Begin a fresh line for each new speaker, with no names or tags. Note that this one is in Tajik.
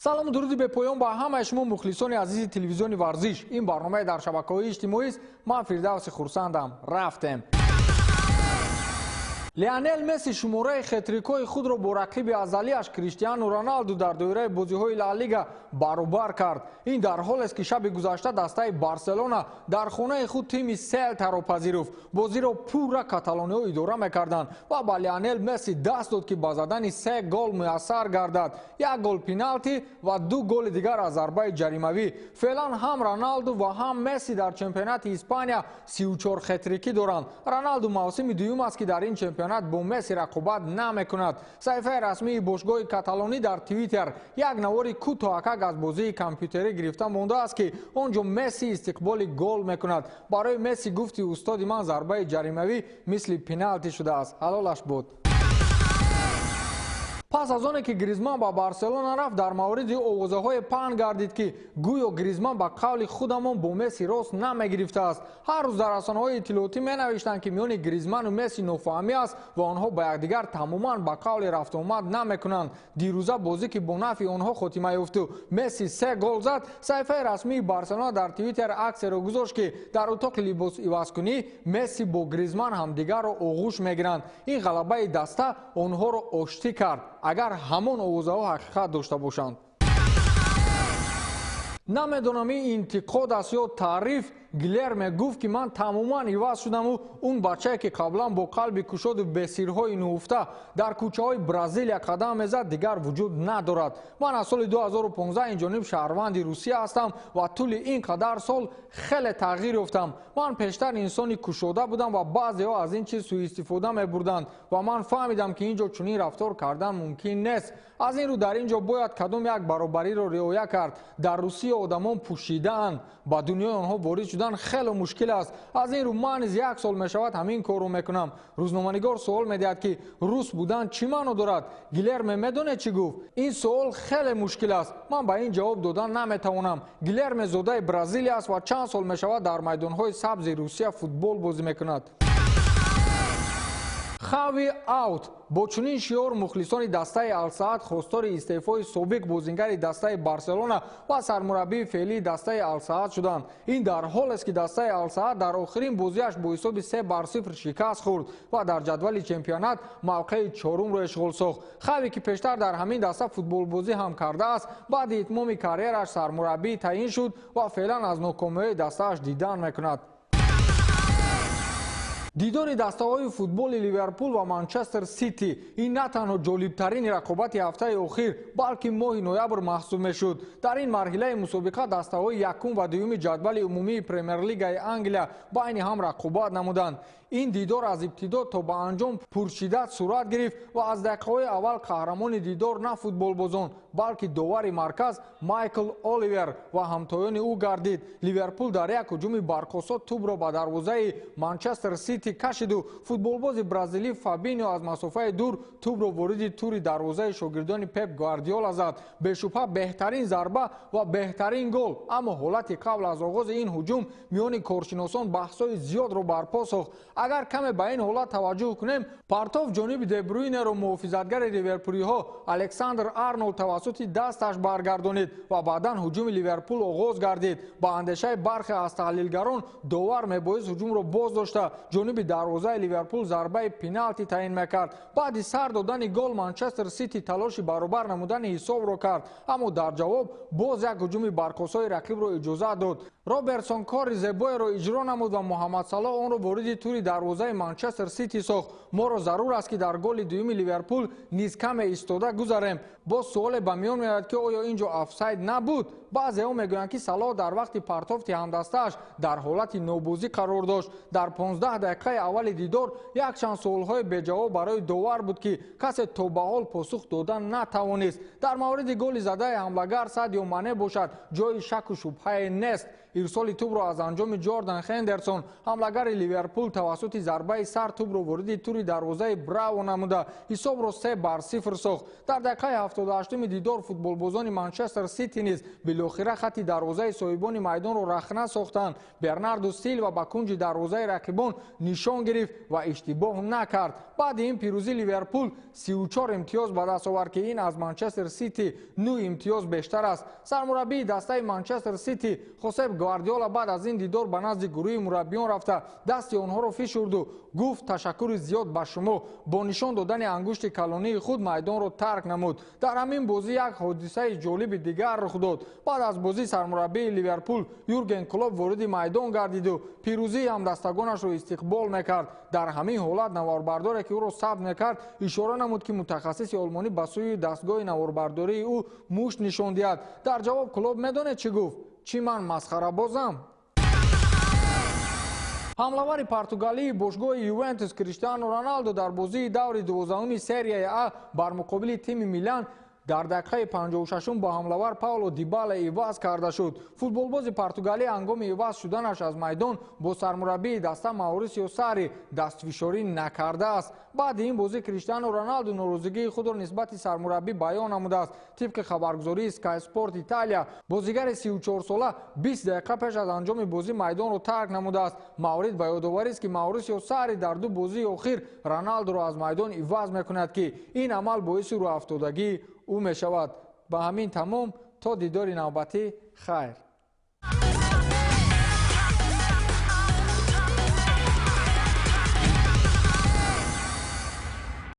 Салому дуруди бепоён ба ҳамаи шумо мухлисони азизи телевизиони варзиш. Ин барномаи дар шабакаҳои иҷтимоист. Ман Фирдавси Хурсандам. Рафтем. Лионел Месси шумораи хетрикҳои худро бо рақиби азалиаш Криштиану Роналду дар доираи бозиҳои Ла Лига баробар кард. Ин дар ҳолест, ки шаби гузашта дастаи Барселона дар хонаи худ тими Селтаро пазируфт. Бозиро пурра каталониҳо идора мекарданд ва ба Лионел Месси даст дод, ки ба задани се гол муяссар гардад. Як гол пеналти ва ду голи дигар аз зарбаи ҷаримавӣ. Феълан ҳам Роналду ва ҳам Месси дар чемпионати Испания 34 хетрикӣ доранд. Роналду мавсими дуюм аст, ки дар ин чемпионат бо Месси рақобат намекунад. Саҳифаи расмии бошгоҳи каталонӣ дар Твиттер як навори кӯтоҳакак аз бозии компютерӣ гирифта мондааст, ки он ҷо Месси истиқболи гол мекунад. Барои Месси гуфти устоди ман зарбаи ҷаримавӣ мисли пеналти шудааст. Ҳалолаш буд. Пас аз оне ки Гризман ба Барселона рафт, дар мавриди овозаҳое паҳн гардид, ки гӯё Гризман ба қавли худамон бо Месси рост намегирифтааст. Ҳар рӯз дар расонаҳои иттилоотӣ менавиштанд, ки миёни Гризману Месси нофаҳмӣ аст ва онҳо ба якдигар тамоман ба қавли рафтуомад намекунанд. Дирӯза бозӣ, ки бо нафъи онҳо хотима ёфту Месси се гол зад, саҳифаи расмии Барселона дар Твиттер аксияро гузошт, ки дар утоқи либосивазкунӣ Месси бо Гризман ҳамдигарро оғӯш мегиранд. Ин ғалабаи даста онҳоро оштӣ кард, агар ҳамон овозаҳо ҳақиқат дошта бошанд. Намедонам, ин интиқод аст ё таъриф. Гилерме гуфт, ки ман тамоман иваз шудаму он бачае, ки қаблан бо қалби кушоду бесирҳои нуҳуфта дар кӯчаҳои Бразилия қадам мезад, дигар вуҷуд надорад. Ман аз соли 2015 инҷониб шаҳрванди Русия ҳастам ва тӯли ин қадар сол хеле тағйир ёфтам. Ман пештар инсони кушода будам ва баъзеҳо аз ин чиз суистифода мебурданд ва ман фаҳмидам, ки ин ҷо чунин рафтор кардан мумкин нест. Аз ин рӯ дар ин ҷо бояд кадом як баробариро риоя кард. Дар Русия одамон пӯшидаанд, ба дунёи онҳо ворид шудан хеле мушкил аст. Аз ин рӯ ман низ як сол мешавад ҳамин корро мекунам. Рӯзноманигор суол медиҳад, ки рус будан чӣ маъно дорад? Гилерме медонед чӣ гуфт? Ин суол хеле мушкил аст, ман ба ин ҷавоб додан наметавонам. Гилерме зодаи Бразилия аст ва чанд сол мешавад дар майдонҳои сабзи Русия футбол бозӣ мекунад. Хави аут! Бо чунин шиор мухлисони дастаи Алсаад хостори истеъфои собиқ бозингари дастаи Барселона ва сармураббии феълии дастаи Алсаад шуданд. Ин дар ҳолест, ки дастаи Алсаад дар охирин бозиаш бо ҳисоби 3-0 шикаст хӯрд ва дар ҷадвали чемпионат мавқеи чорумро ишғол сохт. Хави, ки пештар дар ҳамин даста футболбозӣ ҳам кардааст, баъди итмоми карьераш сармураббӣ таъин шуд ва феълан аз нокомиҳои дастааш дидан мекунад. Дидори дастаҳои футболи Ливерпул ва Манчестер Сити ин на танҳо ҷолибтарин рақобати ҳафтаи охир, балки моҳи ноябр маҳсуб мешуд. Дар ин марҳилаи мусобиқа дастаҳои якум ва дуюми ҷадвали умумии Премер-лигаи Англия байни ҳам рақобат намуданд. Ин дидор аз ибтидо то ба анҷом пуршиддат сурат гирифт ва аз дақиқаҳои аввал қаҳрамони дидор на футболбозон, балки довари марказ Майкл Оливер ва ҳамтоёни ӯ гардид. Ливерпул дар як ҳуҷуми барқосо тӯбро ба дарвозаи Манчестер Сити кашиду футболбози бразилӣ Фабинио аз масофаи дур тӯбро вориди тури дарвозаи шогирдони Пеп Гвардиола зад. Бешубҳа беҳтарин зарба ва беҳтарин гол, аммо ҳолати қабл аз оғози ин ҳуҷум миёни коршиносон баҳсҳои зиёдро барпо сохт. Агар каме ба ин ҳолат таваҷҷӯҳ кунем, партов ҷониби Дебруйнеро муҳофизатгари ливерпулиҳо Александр Арнолд тавассути дасташ баргардонид ва баъдан ҳуҷуми Ливерпул оғоз гардид. Ба андешаи бархе аз таҳлилгарон, довар мебоист ҳуҷумро боз дошта ҷониби дарвозаи Ливерпул зарбаи пеналти таъин мекард. Баъди сар додани гол Манчестер Сити талоши баробар намудани ҳисобро кард, аммо дар ҷавоб боз як ҳуҷуми барқосои рақибро иҷозат дод. Робертсон кори зебоеро иҷро намуд ва Муҳаммад Салоҳ онро вориди тури дарвозаи Манчестер Сити сохт. Моро зарур аст, ки дар голи дуюми Ливерпул низ каме истода гузарем. Боз суоле ба миён меояд, ки оё ин ҷо офсайд набуд? Баъзеҳо мегӯянд, ки Салоҳ дар вақти партофти ҳамдастааш дар ҳолати нобозӣ қарор дошт. Дар 15 дақиқаи аввали дидор якчанд суолҳои беҷавоб барои довар буд, ки касе то ба ҳол посух дода натавонист. Дар мавриди голи задаи ҳамлагар Садио Мане бошад, ҷои шаку шубҳае нест. Ирсоли тӯбро аз анҷоми Ҷордан Хендерсон, ҳамлагари Ливерпул, тавассути зарбаи сар тӯбро вориди тури дарвозаи Браво намуда, ҳисобро 3-0 сохт. Дар дақиқаи 78-уми дидор футболбозони Манчестер Сити низ билохира хатти дарвозаи соҳибони майдонро рахна сохтанд. Бернардо Силва ба кунҷи дарвозаи рақибон нишон гирифт ва иштибоҳ накард. Баъди ин пирӯзӣ Ливерпул 34 имтиёз ба даст овард, ки ин аз Манчестер Сити 9 имтиёз бештар аст. Сармураббии дастаи Манчестер Сити Хосеп Гвардиола баъд аз ин дидор ба назди гурӯҳи мураббиён рафта, дасти онҳоро фишурду гуфт: «Ташаккури зиёд ба шумо». Бо нишон додани ангушти калонии худ майдонро тарк намуд. Дар ҳамин бозӣ як ҳодисаи ҷолиби дигар рух дод. Баъд аз бозӣ сармураббии Ливерпул Юрген Клоп вориди майдон гардиду пирӯзии ҳамдастагонашро истиқбол мекард. Дар ҳамин ҳолат наворбардоре, ки ӯро сабт мекард, ишора намуд, ки мутахассиси олмонӣ ба сӯи дастгоҳи наворбардории ӯ мушт нишон диҳад. Дар ҷавоб Клоп медонед чӣ гуфт? «Чӣ, ман масхарабозам?» Ҳамлавари португалии бошгоҳи Ювентус Криштиану Роналдо дар бозии даври 12-уми Серияи А бар муқобили тими Милан дар дақиқаи 56-ум бо ҳамлавар Пауло Дибала иваз карда шуд. Футболбози португалӣ ҳангоми иваз шуданаш аз майдон бо сармураббии даста Маурисио Сари дастфишорӣ накардааст. Баъди ин бозӣ Криштиану Роналду норозигии худро нисбати сармураббӣ баён намудааст. Тибқи хабаргузории Sky Sport Италия, бозигари 34-сола 20 дақиқа пеш аз анҷоми бозӣ майдонро тарк намудааст. Маврид ба ёдоварист, ки Маурисио Сари дар ду бозии охир Роналдуро аз майдон иваз мекунад, ки ин амал боиси рӯафтодагии ӯ мешавад. Ба ҳамин тамом, то дидори навбатӣ, хайр.